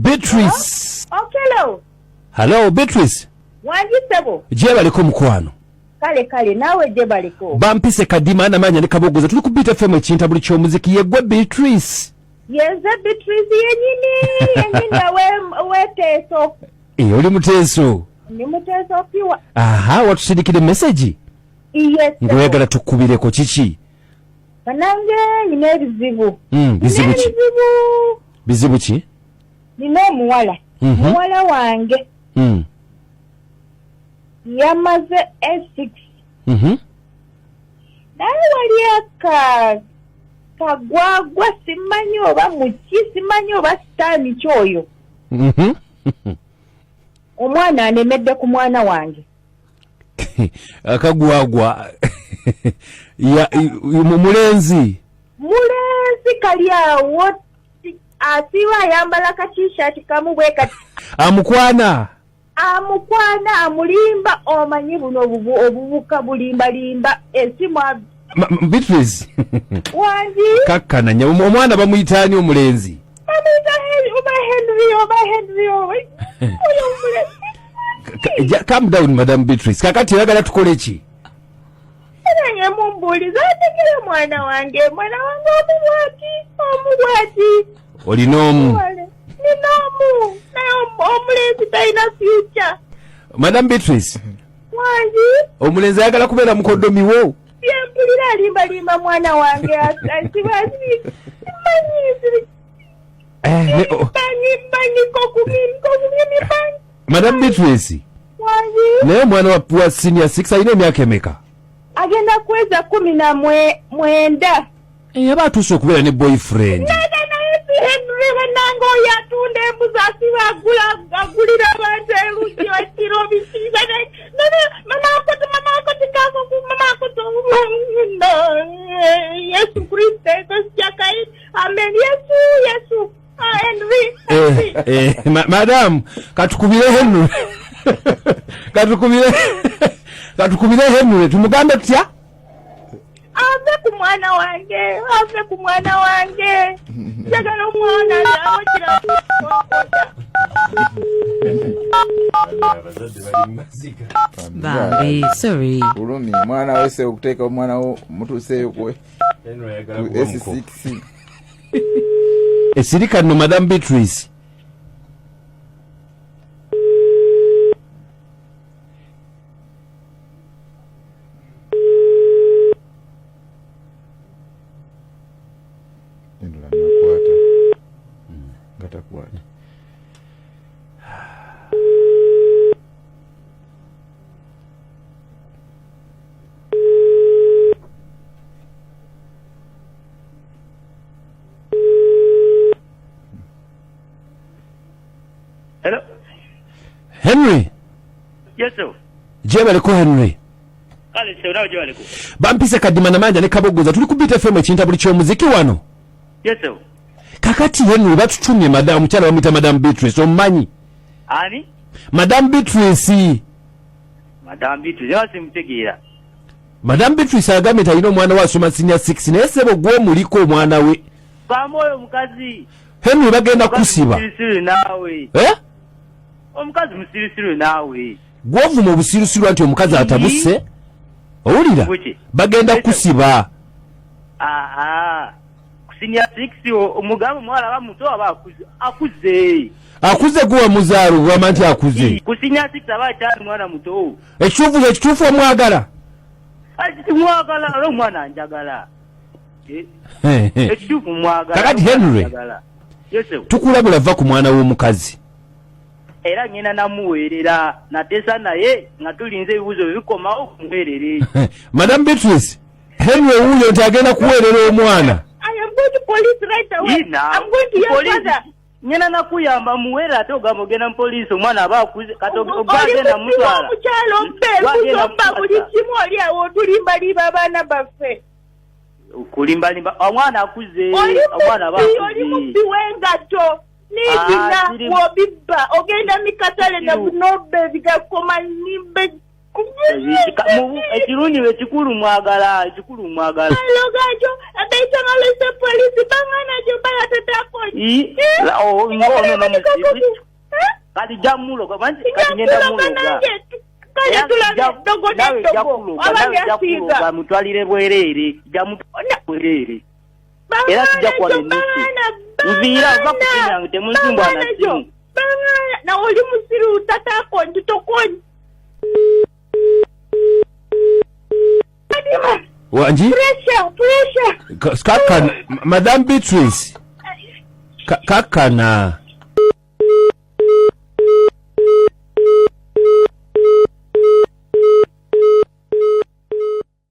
Beatrice. Okello. Hello Beatrice. Wangi ssebo. Gyebaleko mukwano. Kale kale naawe gyebaleko. Bampise Kadima namanya ne Kabogoza tuli ku Beat FM ekintabuli ky'omuziki yeggwe Beatrice. Yenze Beatrice yenyini yenyini oweteeso. Eh, oli muteeso. Ndi muteeso piwa. Aha, watusindikire message? Yes. Ng'oyagala tukubireko kiki? Banange nina ebizibu. Bizibu ki? Bizibu ki? Nina omuwala. Muwala wange. Yamaze A6. Naye wali aka kagwagwa simanyi oba muki simanyi oba sitaani ki oyo. Omwana anemedde ku mwana wange. Akagwagwa ya mulenzi mulenzi kali awo asiiba ayambala ka t-shirt kamu bwe kati amukwana amukwana amulimba omanyi buno obubuka bulimbalimba esimu Beatrice wangi kakkana nya omwana bamuyita ani omulenzi bamuyita oba Henry oba Henry oba oyo omulenzi. Calm down Madam Beatrice. Kakati oyagala tukole ki? Nange mumbuuliza ategere mwana wange omu bwati omu bwati. Olina omu? Nina omu naye omulenzi talina future. Madam Beatrice. Wangi. Omulenzi ayagala kubeera mukoddomi wo. Byempulira alimbalimba mwana wange simanyi. Madam Beatrice. Wangi. Naye omwana wa senior 6 alina emyaka emeka? Agenda kuweza 19. Aba atuuse okubeera ne boyfriend. Nada naye si Henry bannange oyo atunda embuzi asiba agulira abantu erugi ekiro biki mama Yesu Kristo Yesu amen Yesu Yesu Henry. Madam katukubire Henry. Katukubire Henry tumugambe tutya? Ave ku mwana wange, ave ku mwana wange. Njagala omwana awakira. Bambi, sorry. Bulumi mwana wese okuteeka omwana wo mutuuseeyo ku S6. Esirika nno Madam Beatrice. Endula nakwata. Nga takwata. Hello. Henry. Yes sir. Gyebaleko Henry. Kale sir, nawe gyebaleko. Bampise Kadima Namanja ne Kabogoza tuli ku Beat FM ekintabuli ky'omuziki wano. Yes sir. Kakati Henry batutumye madam omukyala bamuyita Madam Beatrice omumanyi? Ani? Madam Beatrice. Madam Beatrice yaba simutegeera. Madam Beatrice agambye nti alina omwana we asoma senior 6 naye ssebo gw'omuliko omwana we. Bambi oyo omukazi. Henry bagenda kusiba. Musirusiru naawe. Eh? Omukazi musirusiru naawe. Gw'ovuma obusirusiru nti omukazi atabuse. Owulira? Bagenda kusiba. Aha. Senior 6 omugamba omuwala aba muto aba akuze. Akuze guwa muzaalo ogamba nti akuze. Ku senior 6 aba akyali mwana muto. Ekituufu omwagala? Mwagala era omwana njagala. Ekituufu mwagala. Kakati Henry. Tukulabula va ku mwana w'omukazi. Era ngenda namuweerera nateesa naye nga tulinze ebibuuzo bikomawo kumuweerere. Madam Beatrice, Henry wuuyo nti agenda kuweerera omwana. I am going to police right away. I'm going to your father. Ngenda nakuyamba muweerera ate ogamba ogenda mu poliisi omwana aba akuze kati ogenda mutwala. Omukyalo mbe mba buli kimu oli awo otulimbalimba abaana baffe. Kulimbalimba omwana akuze omwana aba akuze. Oli mubbi w'engatto. Nibina wobibba ogenda mikatale nobba ebigakoma nimbe. Ekirungi ekikulu mwagala ekikulu mwagala. Alogajo abeitangalo se polisi bangana jo bala tata polisi. Ii, oh, ng'ono n'omuzibu. Kati jja muloga, manyi kati ngenda Njakuloga muloga. nange. Kale Era tulabe eddogo nawe jja n'eddogo. kuloga, Oba nawe jja lyasiiga. kuloga, mutwalire bwereere, jja mutwalire bwereere. Era sijja kuwa n'ennusu. Nviira, va ku simu yange, temunsumbwa na simu. Nawe oli musiru tatakonji tokonji. Wangi? Pressure, pressure. Kakkana, Madam Beatrice. Kakkana.